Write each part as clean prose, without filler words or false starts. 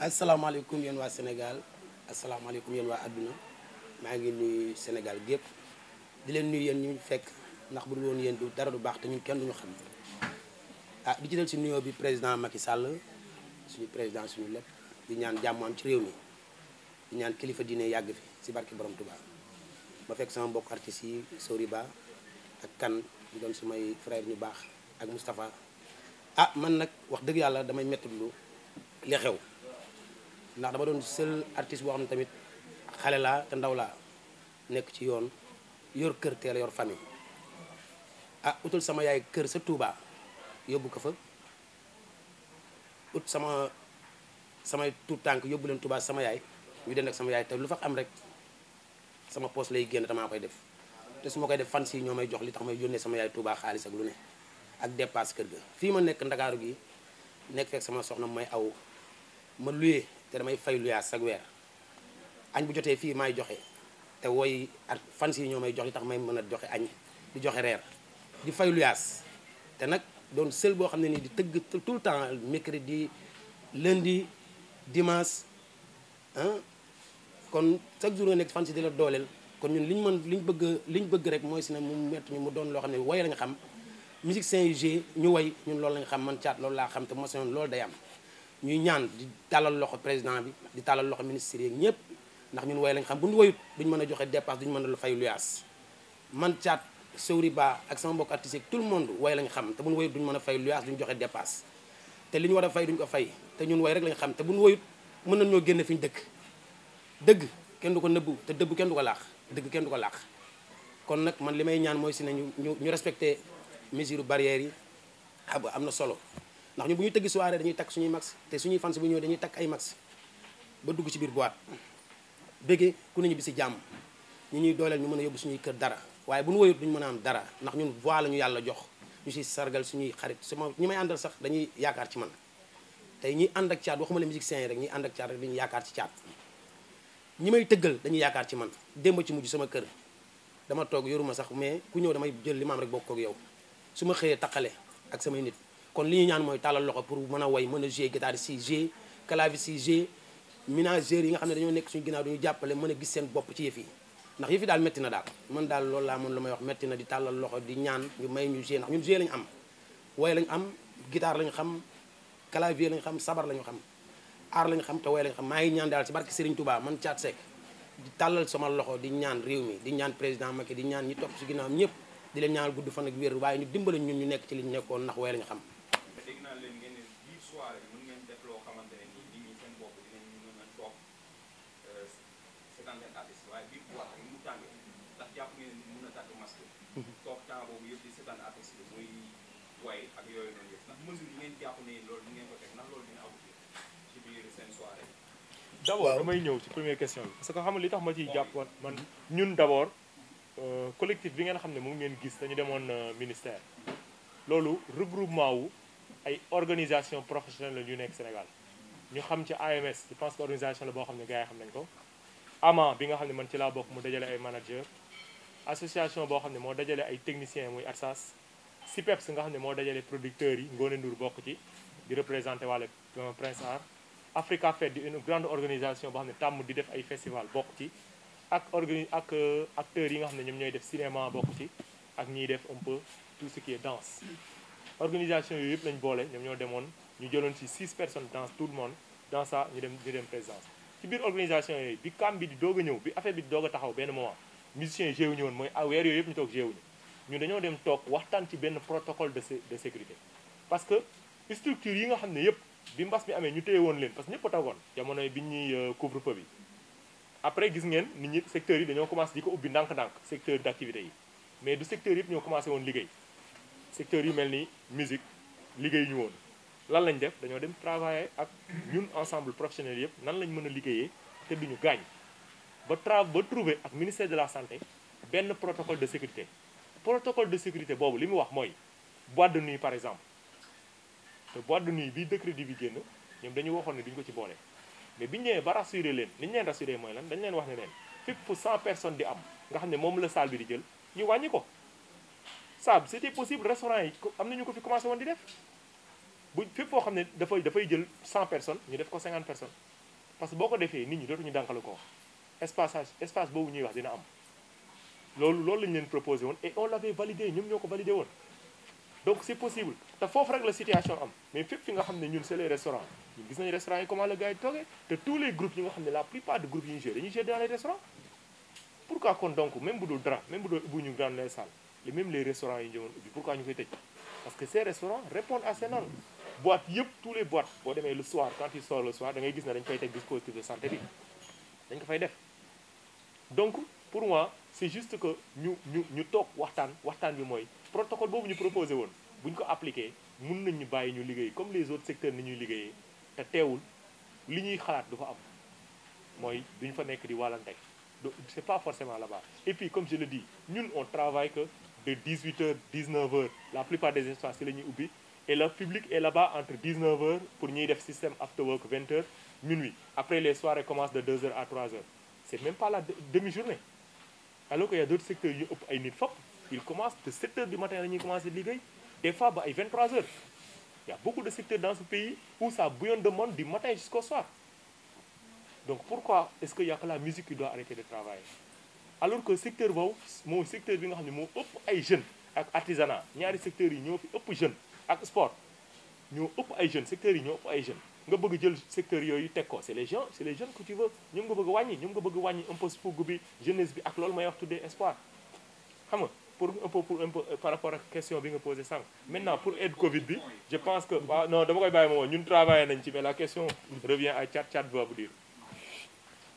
asalaamaaleykum yéen waa Sénégal asalaamaaleykum yéen waa àdduna maa ngi nuyu Sénégal gépp di leen nuyu yéen ñu fekk ndax bu dul woon yéen du dara du baax te ñun kenn duñu xam di ci del si nuyoo bi président Macky Sall suñu président suñu lépp di ñaan jàmm am ci réew mi di ñaan kilifa diine yàgg fi si barke borom Touba ma fekk sama mbokk artistes yi Soriba ak kan di doon sumay frère ñu baax ak Moustapha man nag wax dëgg yàlla damay métti lu li xew ndax dama doon seul artiste boo xam ne tamit xale laa te ndaw laa nekk ci yoon yor kër teel yor famille utul sama yaay kër sa Touba yóbbu ko fa ut samay tuut tànk yóbbu leen Touba sama yaay ñu den ak sama yaay te lu fa am rek sama poos lay génn damaa koy def te su ma koy def fan si ñoo may jox li tax may yónnee sama yaay Touba xaalis ak lu ne ak dépasse kër ga fii ma nekk Ndakaaru gi nekk fekk sama soxna may aw ma luyee te damay fay luyaas chaque weer añ bu jotee fii maay joxe te woy ak fan si ñoo may jox li tax may mën a joxe añ di joxe reer di fay luyaas te nag doon seul boo xam ne nii di tëgg tout le temps mercredi lundi dimanche kon chaque jour nga nekk fan si di la dooleel kon ñun liñ bëgg rek mooy si ne mu metti ñu mu doon loo xam ne woy la nga xam musique Saint-Louis ñu woy ñun loolu la nga xam man caat loolu laa xam te mosoon loolu day am ñuy ñaan di tàllal loxo président bi di tàllal loxo ministre yi ñëpp ndax ñun woy lañ xam bu ñu woyut duñ mën a joxe dépasse duñu mën a fay luyaas man caat Soriba ak sama mbokk artistes tout le monde woy lañ xam te bu ñu woyut duñu mën a fay luyaas duñu joxe dépasse te li ñu war a fay duñ ko fay te ñun woy rek lañ xam te bu ñu woyut mën nañ ñoo génne fi ñu dëgg kenn du ko nëbbu te dëbb kenn du ko laax dëgg kenn du ko laax kon nag man li may ñaan mooy si ne ñu respecté mesures barrières yi am na solo ndax ñun bu ñuy tëgg soirée dañuy takk suñuy max te suñuy fans bu ñëwee dañuy takk ay max ba dugg ci biir boîte béggee ku ne ñu bi si jàmm ñi ñuy dooleel ñu mën a yóbbu suñuy kër dara waaye bu ñu woyut duñu mën a am dara ndax ñun voix la ñu yàlla jox ñu si sargal suñuy xarit sama ñi may àndal sax dañuy yaakaar ci man tey ñiy ànd ak caat waxuma la musiciens yi rek ñiy ànd ak caat rek dañuy yaakaar ci caat ñi may tëggal dañuy yaakaar ci man démb ci mujj sama kër dama toog yoruma sax mais ku ñëw damay jël limaam rek bokk ak yow su ma xëyee taqale ak samay nit kon li ñuy ñaan mooy tàllal loxo pour mën a woy mën a jouer guitare si jouer clavier si jouer ménageurs yi nga xam ne dañoo nekk suñu ginnaaw dañu jàppale mën a gis seen bopp ci yëf yi ndax yëf yi daal métti na daal man daal loolu laa mën lu may wax métti na di tàllal loxo di ñaan ñu may ñu jouer ndax ñun jouer lañu am woy lañu am guitare lañu xam clavier lañu xam sabar lañu xam aar lañu xam te woy lañu xam maa ngi ñaan daal ci barke Serigne Touba man Thiat Seck di tàllal sama loxo di ñaan réew mi di ñaan président Macky di ñaan ñi topp ci ginnaaw ñëpp di leen ñaanal gudd fan ak wér waaye ñu dimbali ñun ñu nekk ci li ñu nekkoon ndax woy lañu xam dégg naa leen ngeen ne biir soirée mën ngeen def loo xamante ne nii nit ñi seen bopp dinañ mën a toog seetaan leen artiste waaye biir boîte rek mu tàngee ndax jàpp ngeen ni mën a tàgg masque toog temps boobu yëpp di seetaan artiste bi muy way ak yooyu noonu yëpp ndax mesure yi ngeen jàpp ne loolu di ngeen ko teg ndax loolu dina aboutir ci biir seen soirée d'abord damay ñëw ci première question bi parce que xam nga li tax ma ciy jàpp man ñun d'abord collectif bi ngeen xam ne moom ngeen gis dañu demoon ministère loolu regroupement wu ay organisation professionnelle la yu nekk Sénégal ñu xam ci AMS je pense que organisation la boo xam ne gars yi xam nañ ko AMA bi nga xam ne man ci laa bokk mu dajale ay manager association boo xam ne moo dajale ay techniciens muy ARSAS SIPEPS nga xam ne moo dajale producteurs yi Ngone Ndour bokk ci di représenté wàlla Prince Art Africa Fête di une grande organisation boo xam ne tàmm di def ay festival bokk ci ak acteurs yi nga xam ne ñoom ñooy def cinéma bokk ci ak ñiy def un peu tout ce qui est danse organisation yooyu yëpp lañ boole ñoom ñoo demoon ñu jëloon ci 6 personnes dans tout le monde dans ça ñu dem présidence ci biir organisation yooyu bi kam bi di doog a ñëw bi affaire bi di doog a taxaw benn moment musiciens yi wuñu woon mooy weer yooyu yëpp ñu toog wuñu ñu dañoo dem toog waxtaan ci benn protocole de sécurité parce que structure yi nga xam ne yëpp bi mbas mi amee ñu téye woon leen parce que ñëpp a toogoon jamonoy bi ñuy couvre-feu bi après gis ngeen nit ñi secteurs yi dañoo commencé di ko ubbi ndànk-ndànk secteur d'activité yi mais du secteur yëpp ñoo commencé woon liggéey secteurs yu mel ni musique liggéey ñu woon lan lañ def dañoo dem travailler ak ñun ensemble professionnel yëpp nan lañ mën a liggéeyee te duñu gaañ ba trouver ak ministère de la santé benn protocole de sécurité boobu li mu wax mooy boîte de nuit par exemple te boîte de nuit bi décret bi génn ñoom dañu waxoon ne duñu ko ci boole mais biñu ñëwee ba rassuré leen li ñu leen rassuré mooy lan dañu leen wax ne leen fépp fu 100 personnes di am nga xam ne moom la salle bi di jël ñu wàññi ko ça c'était possible restaurant yi am nañu ko fi commencé woon di def bu fépp foo xam ne dafay jël 100 personnes ñu def ko 50 personnes parce que boo ko defee nit ñi dootuñu dànkalu ko espace boobu ñuy wax dina am loolu lañu leen proposé woon et on l'avait validé ñoom ñoo ko validé woon donc c'est possible te foofu rek la situation am mais fépp fi nga xam ne ñun c'est les restaurants ñun gis nañu restaurants yi comment le gars yi toogee te tous les groupes yi nga xam ne la plupart des groupes yi ñu joué dañuy joué dans les restaurants pourquoi kon donc même bu dul dara même bu dul ubbi ñu grande les salles et même les restaurants yi ñu jëmoon ubbi pourquoi ñu koy tëj parce que ces restaurants répondent à ces normes boîte yëpp tous les boîtes boo demee le soir quand tu sors le soir da ngay gis ne dañu fay teg dispositif de santé bi dañ ko fay def donc pour moi c'est juste que ñu toog waxtaan bi mooy protocole boobu ñu proposé woon bu ñu ko appliqué mun nañ ñu bàyyi ñu liggéey comme les autres secteurs ni ñuy liggéeyee te teewul li ñuy xalaat du fa am mooy duñ fa nekk di wàllante donc c'est pas forcément là-bas et puis comme je le dis ñun on travaille que de 18h 19h la plupart des espaces yi la ñuy ubbi et le public est là-bas entre 19h pour ñuy def système after work 20h minuit après les soirées commencent de 2h à 3h c'est même pas la demi-journée alors qu'il y a d'autres secteurs yu ëpp ay nit fop ils commencent de 7h du matin la ñuy commencer liggéey des fois ba ay 23h il y a beaucoup de secteurs dans ce pays où ça bouillonne de monde du matin jusqu'au soir donc pourquoi est-ce qu'il y a que la musique qui doit arrêter de travailler alors que secteur boobu mooy secteur bi nga xam ne moo ëpp ay jeunes ak artisanat ñaari secteurs yi ñoo fi ëpp jeunes ak sport ñoo ëpp ay jeunes secteurs yi ñoo ëpp ay jeunes nga bëgg jël secteurs yooyu teg ko c'est les jeunes que tu veux ñoom nga bëgg a wàññi un peu fougue bi jeunesse bi ak loolu may wax tuddee espoir xam nga pour un peu par rapport ak question bi nga posé sànq maintenant pour aide Covid bi je pense que waaw non dama koy bàyyi moom ñun travaillé nañ ci mais la question revient à Thiat va vous dire.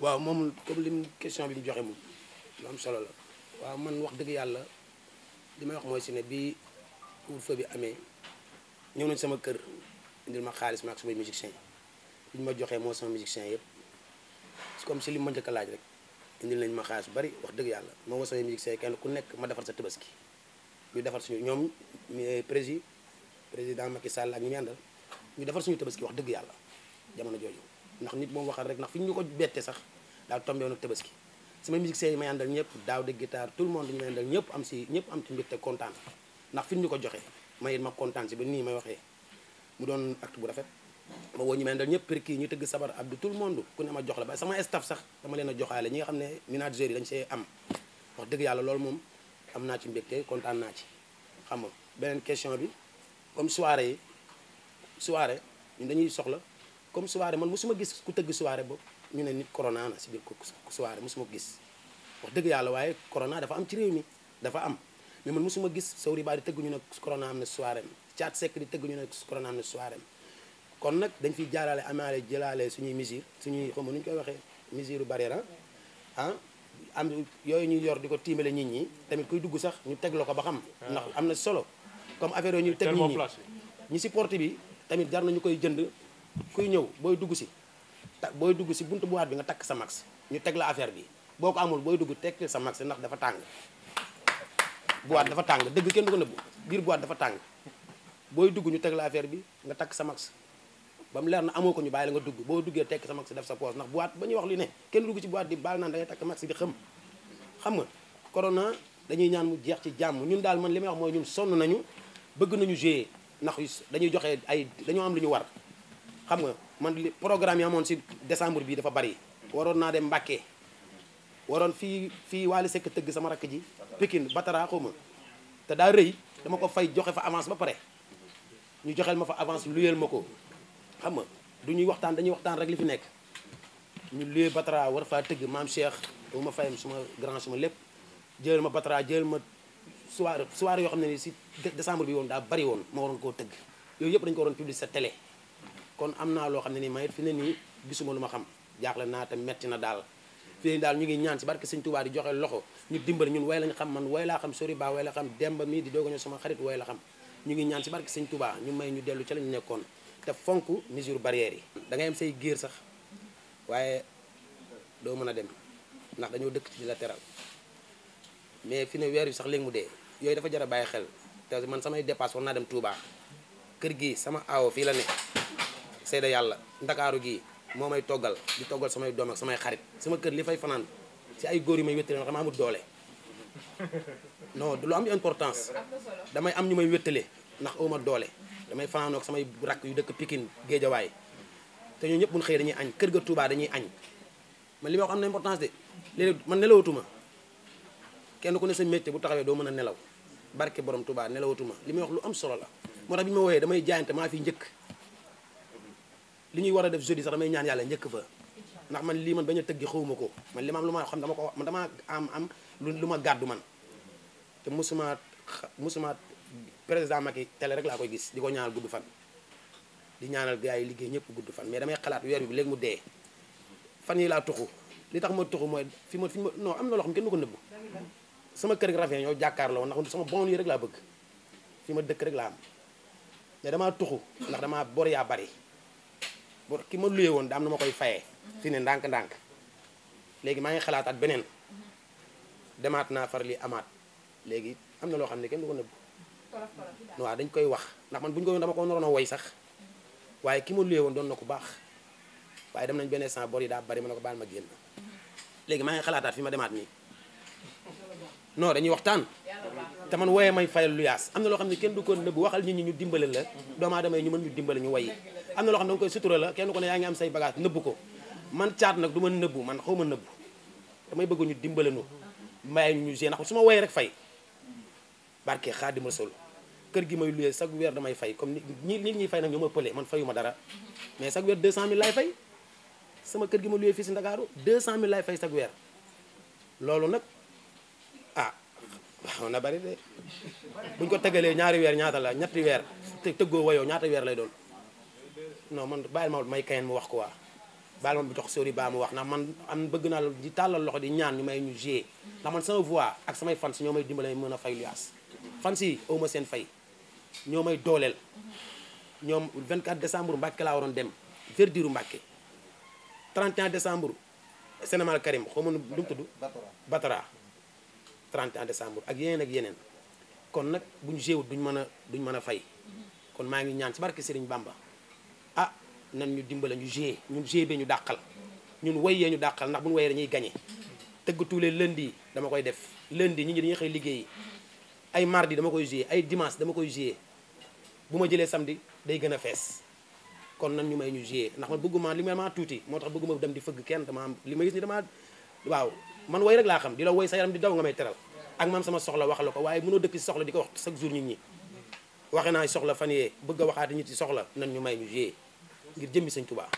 waaw moom comme lim question bi mu joxe moom lu am solo la waaw man wax dëgg yàlla li may wax mooy si ne bi couvre-feu bi amee ñëw nañ sama kër indil ma xaalis ma ak samay musiciens bi ñu ma joxee moo sama musiciens yëpp comme si li ma njëkk a laaj rek indil nañ ma xaalis bu bari wax dëgg yàlla ma woo samay musiciens kenn ku nekk ma defar sa tabaski ñu defar suñu ñoom président Macky Sall ak ñi mu àndal ñu defar suñu tabaski wax dëgg yàlla jamono jooju ndax nit moom waxal rek ndax fi ñu ko bette sax daal tombé woon ak tabaski samay musiciens yi may àndal ñëpp daaw de guitare tout le monde ñu may àndal ñëpp am ci mbégte kontaan ndax fi ñu ko joxee may ma kontaan si ba nii may waxee mu doon acte bu rafet ma woo ñu may àndal ñëpp perki ñu tëgg sabar abdu tout le monde ku ne ma jox la ba sama staff sax dama leen a joxaale ñi nga xam ne managers yi dañu see am wax dëgg yàlla loolu moom am naa ci mbégte kontaan naa ci xam nga beneen question bi comme soirée ñun dañuy soxla comme soirée man mosuma gis ku tëgg soirée boobu ñu ne nit corona na si biir soirée mosuma ko gis wax dëgg yàlla waaye corona dafa am ci réew mi dafa am mais man mosuma gis Sawri Ba di tëgg ñu ne corona am na soirée Thiat Seck di tëgg ñu ne corona am na soirée kon nag dañ fiy jaarale amaale jëlaale suñuy mesure suñuy xam nu ñu koy waxee mesure barrière am yooyu ñuy yor di ko tiimale nit ñi tamit kuy dugg sax ñu teg la ko ba xam ndax am na solo comme affaire yooyu ñuy teg nit ñi supporté bi tamit jar nañu koy jënd kuy ñëw booy dugg si buntu boîte bi nga takk sa max ñu teg la affaire bi boo ko amul booy dugg teg sa max ndax dafa tàng boîte dafa tàng dëgg kenn du ko nëbbu biir boîte dafa tàng booy dugg ñu teg la affaire bi nga takk sa max ba mu leer na amoo ko ñu bàyyi la nga dugg boo duggee tekk sa max def sa poche ndax boîte ba ñuy wax li ne kenn dugg ci boîte di baal naan da ngay takk max di xam nga corona dañuy ñaan mu jeex ci jàmm ñun daal man li may wax mooy ñun sonn nañu bëgg nañu jouer ndax dañuy joxe dañoo am lu ñu war xam nga man li programme yi amoon si décembre bi dafa bari waroon naa dem Mbacké waroon fii Wally Seck tëgg sama rakk ji Pikine Batara xaw ma te daa rëy dama ko fay joxe fa avance ba pare ñu joxeel ma fa avance luyeel ma ko xam nga dañuy waxtaan rek li fi nekk ñu luyee Batara war faa tëgg maam Cheikh bu ma fayam suma grand suma lépp jël ma Batara jël ma soirée yoo xam ne ni si décembre bi woon daa bari woon ma waroon koo tëgg yooyu yëpp dañu ko waroon publier sa télé kon am naa loo xam ne nii mayit fi ne nii gisuma lu ma xam jaaxle naa te metti na daal fii daal ñu ngi ñaan si barke Sëñ Tuubaa di joxe loxo ñu dimbali ñun way lañ xam man way laa xam Sori Ba way la xam Demba mii di dooga ñëw sama xarit way la xam ñu ngi ñaan si barke Sëñ Tuubaa ñu may ñu dellu ca lañu nekkoon te fonk mesure barrière yi da ngay am say géer sax waaye doo mën a dem ndax dañoo dëkk ci di la teral mais fi ne weer yu sax léegi mu dee yooyu dafa jar a bàyyi xel te man samay dépasse war naa dem Touba kër gi sama aawo fii la ne seeda yàlla ndakaaru gii moo may toggal di toggal samay doom ak samay xarit sama kër li fay fanaan si ay góor yi may wéttale xam amul doole non du lu am importance damay am ñu may wéttale ndax awma doole damay fanaanoog samay rakk yu dëkk Pikine Géejawaay te ñoo ñëpp buñ xëy dañuy añ kër ga Touba dañuy añ man li ma wax am na importance de léegi man nelawatuma kenn ku ne sa métier bu taxawee doo mën a nelaw barke borom Touba nelawatuma li may wax lu am solo la moo tax bi ma wooyee damay jaayante maa fi njëkk li ñuy war a def jeudi sax damay ñaan yàlla njëkk fa ndax man lii man bañ a tëggi xawuma ko man li ma am lu ma xam dama ko man dama am lu ma gàddu man te musuma président Macky télé rek laa koy gis di ko ñaanal gudd fan di ñaanal gars yi liggéey ñëpp gudd fan mais damay xalaat weer bi léegi mu dee fan yi laa tuxu li tax ma tuxu mooy fi ma non am na loo xam kenn du ko nëbbu sama kër gi rafet ñoo jàkkaarloo ndax sama bon yi rek laa bëgg fi ma dëkk rek laa am mais damaa tuxu ndax damaa bor yaa bari bor ki ma luyee woon da am na ma koy fayee fi ne ndànk-ndànk léegi maa ngi xalaataat beneen demaat naa far li amaat léegi am na loo xam ne kenn du ko nëbbu waaw dañ koy wax ndax man bu ñu ko dama ko naroon a woy sax waaye ki ma luyee woon doon na ko baax waaye dem nañ benn instant bor yi daa bari ma ne ko baal ma génn léegi maa ngi xalaataat fi ma demaat nii non dañuy waxtaan te man woyee may fayal lu yaas am na loo xam ne kenn du ko nëbbu waxal nit ñi ñu dimbale la doomu aadama yi ñu mën ñu dimbale ñu woyi am na loo xam ne danga koy sutura la kenn ko ne yaa ngi am say bagage nëbbu ko man caat nag du ma nëbbu man xaw ma nëbbu damay bëgg ñu dimbale nu mbaye ñu gé ndax su ma woyee rek fay barke Xaadim Rasul kër gi may luyee chaque weer damay fay comme nit ñi fay nag ñoo ma pële man fayuma dara mais chaque weer 200000 laay fay sama kër gi ma luyee fii si Ndakaaru 200000 laay fay chaque weer loolu nag ah waaw na bari de buñ ko tegalee ñaari weer ñaata la ñetti weer tëggoo wayoo ñaata weer lay doon non man bàyyil ma may kayen mu wax ko waa bàyyil ma bu jox sori baa mu wax ndax man am bëgg naa la di tàllal loxo di ñaan ñu may ñu gée ndax man sama voix ak samay fans ñoo may dimbale mën a fay lu yaas fans yi awma seen fay ñoo may dooleel ñoom 24 décembre Mbàkke laa waroon dem Verdure Mbàkke 31 décembre Sénémal Karim xaw ma nu mu tudd Batara 31 décembre ak yeneen kon nag bu ñu géewut duñ mën a fay kon maa ngi ñaan ci barke Serigne Bamba ah nan ñu dimbale ñu gée ñun gée bee ñu dàqal ñun woyee ñu dàqal ndax bu ñu woyee dañuy gagné tëgg tous les lundi dama koy def lundi nit ñi dañuy xëy liggéeyi ay mardi dama koy gée ay dimanche dama koy gée bu ma jëlee samedi day gën a fees kon nan ñu may ñu gée ndax man bëgguma li ma tuuti moo tax bëgguma dem di fëgg kenn dama am li ma gis ni dama waaw man woy rek laa xam di la woy sa yaram di daw nga may teral ak maam sama soxla wax la ko waaye mënoo dëkk ci soxla di ko wax chaque jour nit ñi waxe naa soxla fan yee bëgg a waxaati ñi ci soxla nan ñu may ñu gée ngir jëmmi Sëñ Tuubaa